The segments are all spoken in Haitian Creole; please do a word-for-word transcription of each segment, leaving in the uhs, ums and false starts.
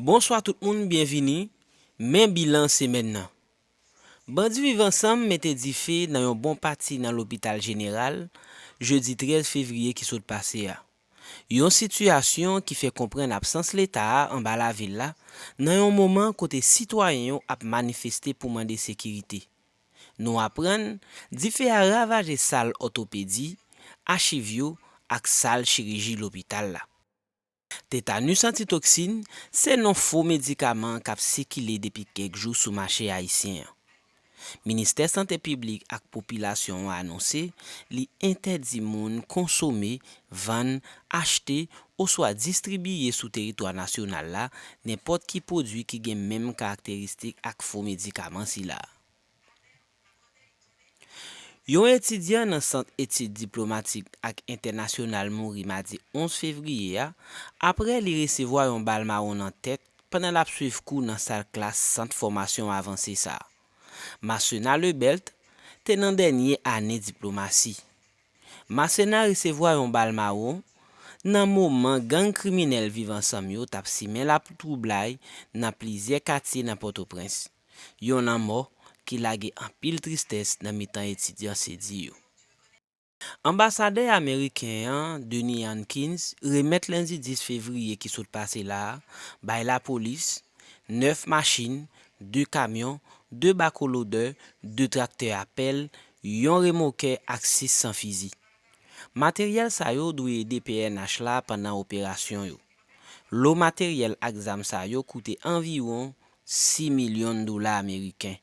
Bonswa tout moun, byenvini. Men bilan semèn nan. Bandi Viv Ansanm mete dife nan yon bon pati nan lopital jeneral, jedi trèz fevriye ki sot pase a. Yon sitiyasyon ki fè konprann absans Leta a anba lavil la, nan yon moman kote sitwayen yo ap manifeste pou mande sekirite. Nou aprann, dife a ravaje sal òtopedi, achiv yo, ak sal chiriji lopital la. Tetanus antitoksin se non fo medikaman k ap sikile depi kèk jou sou mache ayisyen an. Ministè Sante Piblik ak Popilasyon an anonse li entèdi moun konsome, vann, achte, oswa distribiye sou teritwa nasyonal la nenpòt ki pwodui ki gen menm karakteristik ak fo medikaman sila. Yon etidyan nan Sant Etid Diplomatik ak Entènasyonal mouri madi onz fevriye a, apre li resevwa yon bal mawon nan tèt pandan l ap swiv kou nan sal klas Sant Fòmasyon Avanse sa a. Marcena Lebelt te nan dènye ane diplomasi. Marcena resevwa yon bal mawon nan moman gang kriminèl Viv Ansanm yo t ap simen latwoublay nan plizyè katye nan Pòtoprens. Yon lanmò ki lage anpil tristès nan mitan etidyan sedi yo. Anbasadè ameriken an, Donnie Hankins, remèt lendi dis fevriye ki sot pase la a bay lapolis nèf machin, de kamyon, de bakolodè, de traktè a pèl, yon remòkè ak sis san fizi. Materyèl sa yo dwe ede P N H la pandan operasyon yo. Lo materyèl ak zam sa yo koute anviwon sis milyon dola ameriken.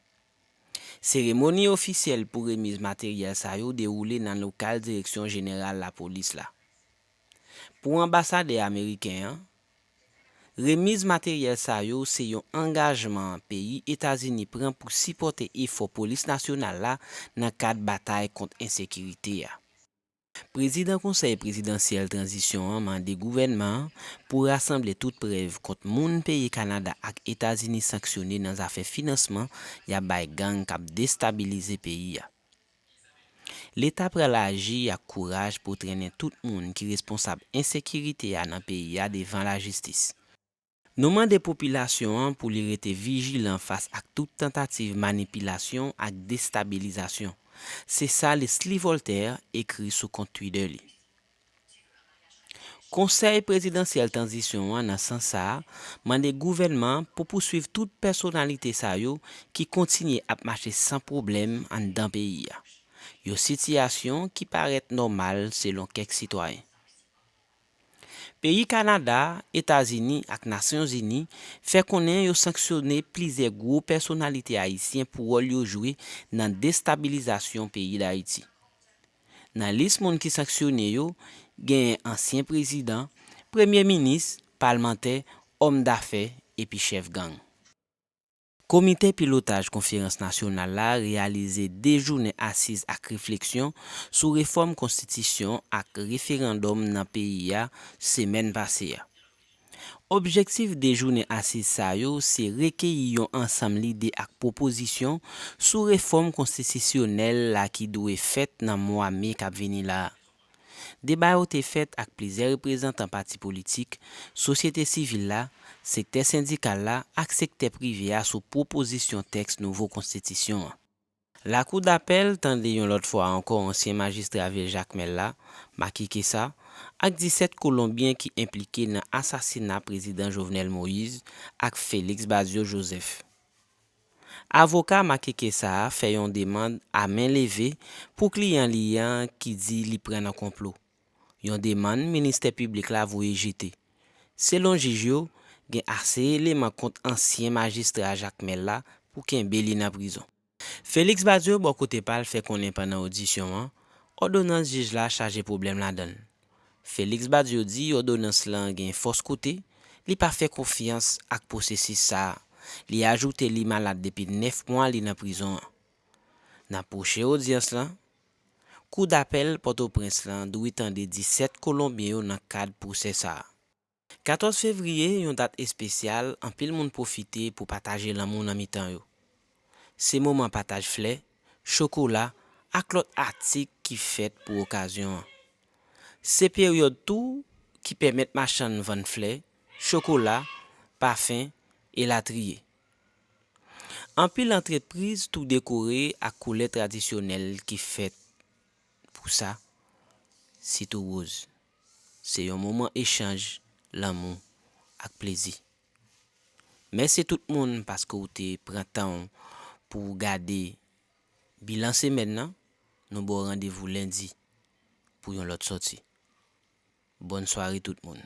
Seremoni ofisyèl pou remiz materyèl sa yo dewoule nan lokal Direksyon Jeneral Lapolis la. Pou anbasadè ameriken an, remiz materyèl sa yo se yon angajman peyi Etazini pran pou sipòte efò polis nasyonal la nan kad batay kont ensekirite a. Prezidan Konsèy Prezidansyèl Tranzisyon an mande gouvènman an pou rasanble tout prèv kont moun peyi Kanada ak Etazini sanksyone nan zafè finansman y ap bay gang k ap destabilize peyi a. Leta pral aji ak kouraj pou trennen tout moun ki responsab ensekirite a nan peyi a devan lajistis. Nou mande popilasyon an pou li rete vijilan fas ak tout tantativ manipilasyon ak destabilizasyon. Se sa Leslie Voltaire ekri sou kont Twitter li. Konsèy Prezidansyèl Tranzisyon an, nan sans sa a, mande gouvènman an pou pouswiv tout pèsonalite sa yo ki kontinye ap mache san pwoblèm anndan peyi a. Yon sitiyasyon ki parèt nòmal selon kèk sitwayen. Peyi Kanada, Etazini ak Nasyonzini fè konnen yo sanksyone plizyè gwo pèsonalite ayisyen pou wòl yo jwe nan destabilizasyon peyi Dayiti. Nan lis moun ki sanksyone yo, genyen ansyen prezidan, premye minis, palmantè, òm dafè epi chèf gang. Komite pilotaj konferans nasyonal la reyalize de jounen asiz ak refleksyon sou refòm konstitisyon ak referandòm nan peyi a semèn pase a. Objektif de jounen asiz sa yo se rekeyi yon ansanm lide ak pwopozisyon sou refòm konstitisyonèl la ki dwe fèt nan mwa me k ap vini la a. Deba yo te fèt ak plizyè reprezantan pati politik, sosyete sivil la, sektè sendikal la ak sektè prive a sou pwopozisyon tèks nouvo konstitisyon an. Lakou dapèl tande yon lòt fwa ankò ansyen majistra vil Jakmèl la, Macky Kessa, ak disèt Kolonbyen ki enplike nan asasina Prezidan Jovenel Moïse ak Félix Badio Joseph. Avoka Macky Kessa a fè yon demann a men leve pou kliyan li an ki di li pran nan konplo. Yon demann ministè piblik la voye jete. Selon jij yo, gen ase eleman kont ansyen majistra Jakmèl la pou kenbe li nan prizon. Félix Badio, bò kote pa l, fè konnen pandan odisyon an, òdonans jij la chaje pwoblèm ladan l. Félix Badio di òdonans lan gen fòs kote li pa fè konfyans ak pwosesis sa a. Li ajoute li malad depi nèf mwa li nan prizon an. Nan pwochen odyans lan, Kou dapèl Pòtoprens lan dwe tande disèt Kolonbyen yo nan kad pwosè sa a. Katòz fevriye, yon dat espesyal, anpil moun pwofite pou pataje lanmou nan mitan yo. Se moman pataj flè, chokola, ak lòt atik ki fèt pou okazyon an. Se peryòd tou ki pèmèt machann vann flè, chokola, pafen, elatriye. Anpil antrepriz tou dekore ak koulè tradisyonèl ki fèt pou sa, sitou woz. Se yon moman echanj, lanmou ak plezi. Mèsi tout moun paske w te pran tan w pou w gade bilan semèn nan. Nou ba w randevou lendi pou yon lòt sòti. Bòn sware tout moun.